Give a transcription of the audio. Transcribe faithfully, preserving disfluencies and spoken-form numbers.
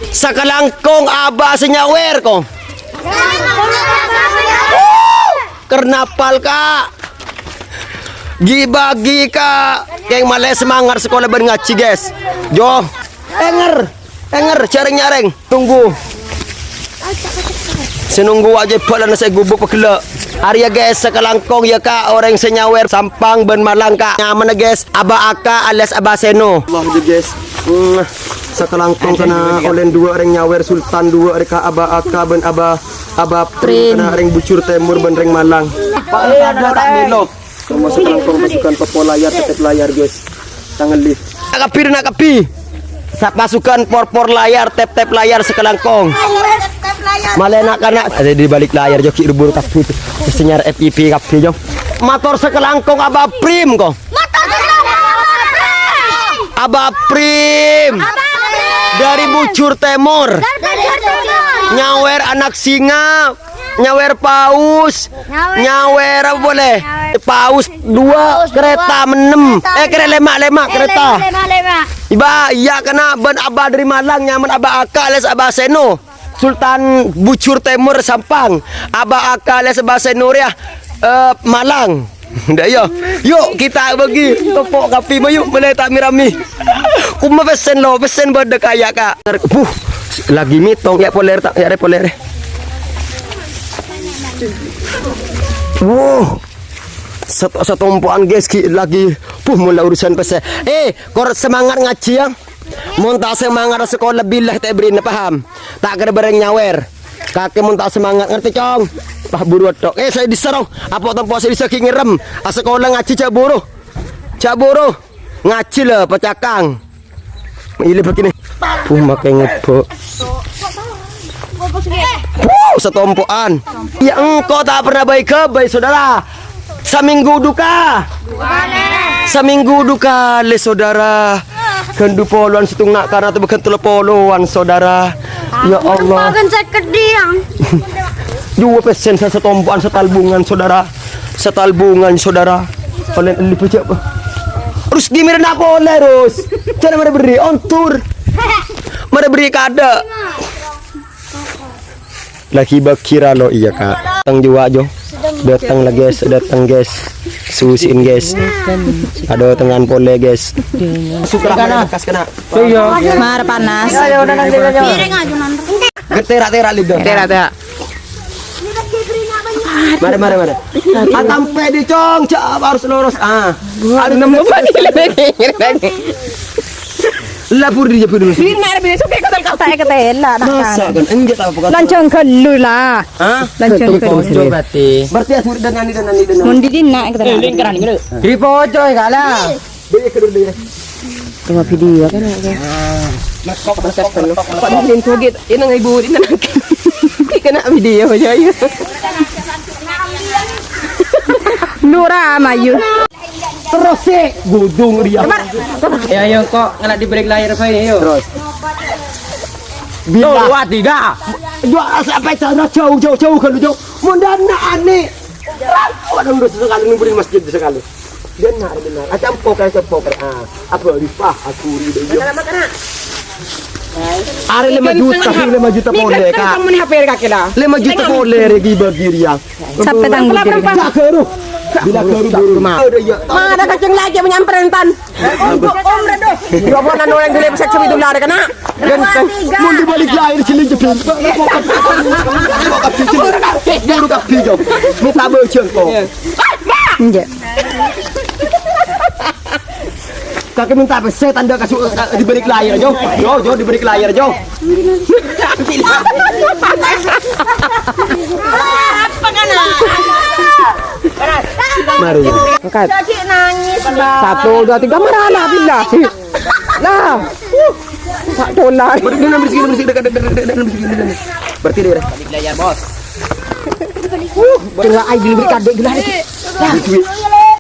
Sakalangkong abâ' sè nyawèr, ko. Karnapal, Ka'. Ghi-bâghi, Ka'. Kèng malè semangat sekolah bân ngajhi, guys. Jo. Ènger. Ènger, jhâ' rèng-nyarèng. Tunggu. Sè nunggu ajâ bâlâna sè gubuk pagellâ'. Arèya, guys, sakalangkong, ya, Ka', orèng sè nyawèr Sampang bân Malang, Ka'. Nyamana, guys, Abah Aka alias Abah Seno. Allah, ya, guys. Hmm, sakalangkong kana' olèn duwâ' rèng nyawèr Sultan duwâ' rèka Abah Aka bân Abah, Abah Prim. Prim. Kana' rèng Bujur Tèmor bân rèng Malang. Pak, ada tak melo? Sakalangkong pasukan Popo Layar, Tep-Tep Layar, guys. Tangan lift. Kabbhi, na' kabbhi. Sa-, pasukan Por-Por Layar, Tep-Tep Layar sakalangkong. Malè na'-kana' ada di balik layar, jo ghi' ru-buru kabbhi. Sè nyarè F I P kabbhi, jo. Mator sakalangkong Abah Prim, ko. Mator sakalangkong Abah Prim. Abah Prim. Abah Prim. Dari Bujur Tèmor. Dari Bujur Tèmor. Nyawèr anak singa. Nyawèr paus. Nyawèr. Nyawèr apa boleh? Nyawèr. Paus dua, paus kereta dua, menem. Kereta eh, kere menem. Lema', lema', eh, kereta. Lema', lema', lema'. Iba, iya, kana' bân Abah dari Malang, nyamana Abah Aka alias Abah Seno. Sultan Bujur Tèmor Sampang. Abah Aka alias Abah Seno rèya, eh, Malang. Ndak, iya. Yuk, kita bagi tepuk kabbhi, mayu, mulai tak mirami. Kuma pesen lo, pesen bâdâ kaya, Kak. Buh, lagi mitong, ya, poler, tak, ya, re, poler. Wuh. Sat-, satompo'an, guys, ghi-, lagi. Buh, mula urusan pesen. Eh, kor semangat ngajhi, ya. Mon ta' semangat sekolah, billah ta' bherri'na, paham? Ta' kèra bhâreng nyawèr. Kakè mon ta' semangat, ngerti, Cong? Wah, buru ottok. Eh, sè dissa, Rong. Apo' tompo sè dissa ghi' ngèrèm. Asekolah ngajhi jhâ' buru. Jhâ' buru. Ngajhi la, pacakang. Ilè begini. Buh, makè ngebbhu'. Wuh, satompo'an. Ya, engko' ta' pernah bhâi-ghâbây, Saudara. Samènggu duka. Samènggu duka, lè, Saudara. Ghân du polowan sèttong na' kana' tebâ ghân tello polowan, Saudara. Ya Allah. Pagan sèket diang. Dua pesen sa-, satompo'an satalbungan, Saudara. Satalbungan, Saudara. Oleh elli bâjâ'. Rus gimana nak polè, Rus? Jangan marè bherri', ontur. Marè bherri' kada'. Lagi bagi ralo, iya, Kak. Datang juga, Jo. Datang lah, guys. Datang, guys. Susin, guys. Ada tangan polè, guys. Suka lah, kas kena. Iya. Mar panas. Ayo, udah, nanti, ayo. Geterak-terak lidah. Terak-terak. Mari, mari, mari. Ah, sampai di cong, cak, harus lurus. Ah. Nemu apa nih, lagi? Lapor dia, lapor dia. Sini, ada bini suka kesel kau tak ketela, nak. Masa kan? Enggak tahu, bukan. Lancang gelu lah. Hah? Lancang gelu. Berarti ya, sudah nani, dan nani, dan nani. Mundi di nak, kita. Eh, lingkaran gitu. Di pojok, ya, lah. Dia kedua dia. Tengah video kan, ya. Pak, ini kok gitu. Ini nang ibu, ini nang. Kena video aja, ya. Nura Mayu. Terus sih, gudung dia. Ya, ayo kok ngena di balik layar, Pak, ayo. Terus. Tuh, dua, tiga. Dua, sampai sana jauh, jauh, jauh, kalau jauh. Mau dana aneh. Waduh, udah sesekali ngumpulin masjid sekali. Dia nak, dia nak. Ah, campur, kan, campur, kan. Ah, apa, ripah, aku, rida, iya. Ada lima juta, lima juta polè, Kak. Kamu nih H P kakek lah. Lima juta polè, regi bagi dia. Sampai tanggung diri. Jaga, ruh. Bila baru, baru. Ada, iya. Mana kacang lagi menyamperin, Tan? Untuk umrah, doh. Rombongan orang dulu, bisa cumi dulu, ada kena. Ganteng. Mun di balik layar, sini jebol. Buru kabbhi, Jo. Minta bojong, kok. Enggak. Kakek minta pèssè tanda kasu-, eh, di balik layar, Jo. Jo, Jo, di balik layar, Jo. Apa kan? Mari. Angkat. Jadi nangis, Bang. Satu, dua, tiga, marah anak pindah. Nah. Satu lah. Berhenti, berhenti, dekat, dekat, dekat, dekat, berhenti, dekat. Berarti dia. Balik layar, Bos. Gila, ay, gila, gila, gila, gila. Lah, duit.